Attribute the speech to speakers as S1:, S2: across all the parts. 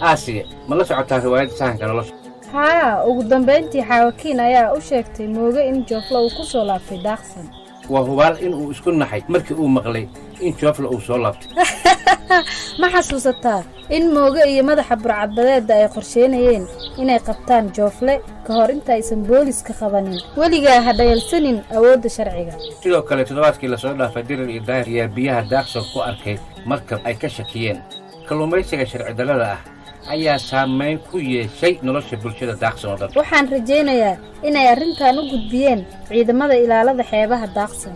S1: Aasiya, ma la socotaa riwaayadda Sahanka Nolosha?
S2: Haa, ugu dambayntii Xaawakiin ayaa u sheegtay Mooge in Joofla uu ku soo laabtay Daaqsan.
S1: Waa hubaal in uu isku naxay markii uu maqlay in Joofla uu soo laabtay.
S2: Ma xasuusataa in Mooge iyo madaxa burcadbadeedda ay qorsheynayeen inay qabtaan Joofle ka hor inta aysan booliska qabanin? Weligaa ha dhayalsanin awoodda sharciga.
S1: Sidoo kale, toddobaadkii lasoo dhaafay, Dirir iyo Daahir ayaa biyaha Daaqsan ku arkay markab ay ka shakiyeen. Kalluumaysiga sharci darrada ah ayaa saamayn ku yeeshay nolosha bulshada Daaqsan oo dhan.
S2: Waxaan rajaynayaa inay arrintan u gudbiyeen ciidamada ilaalada xeebaha Daaqsan.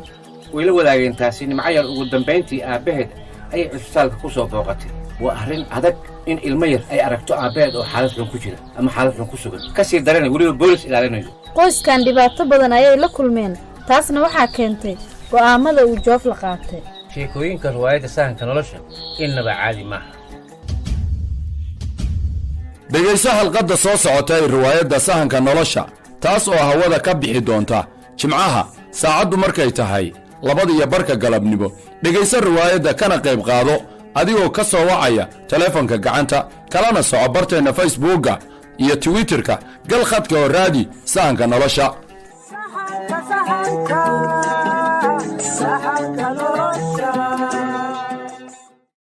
S1: Way la wadaageen taasi Nimco Yar. Ugu dambayntii aabbaheed ayay cusbitaalka ku soo booqatay. Waa arrin adag in ilmo yar ay aragto aabbaheed oo xaalad xun ku jira ama xaalad xun ku sugan, ka sii darana weliba boolis ilaalinayo.
S2: Qoyskan dhibaato badan ayay la kulmeen, taasna waxaa keentay go'aammada uu Joofla qaatay.
S1: Sheekooyinka riwaayadda Sahanka Nolosha innaba caadi maaha.
S3: Dhegayso xalqadda soo socota ee riwaayadda Sahanka Nolosha, taas oo hawada ka bixi doonta Jimcaha, saacaddu markay tahay 2:30 galabnimo. Dhegayso riwaayadda kana qayb qaado adigoo ka soo wacaya taleefanka gacanta, kalana soco barteenna Facebookga iyo Twitterka. Gal khadka oo raadi Sahanka Nolosha.
S4: Sahanka, sahanka.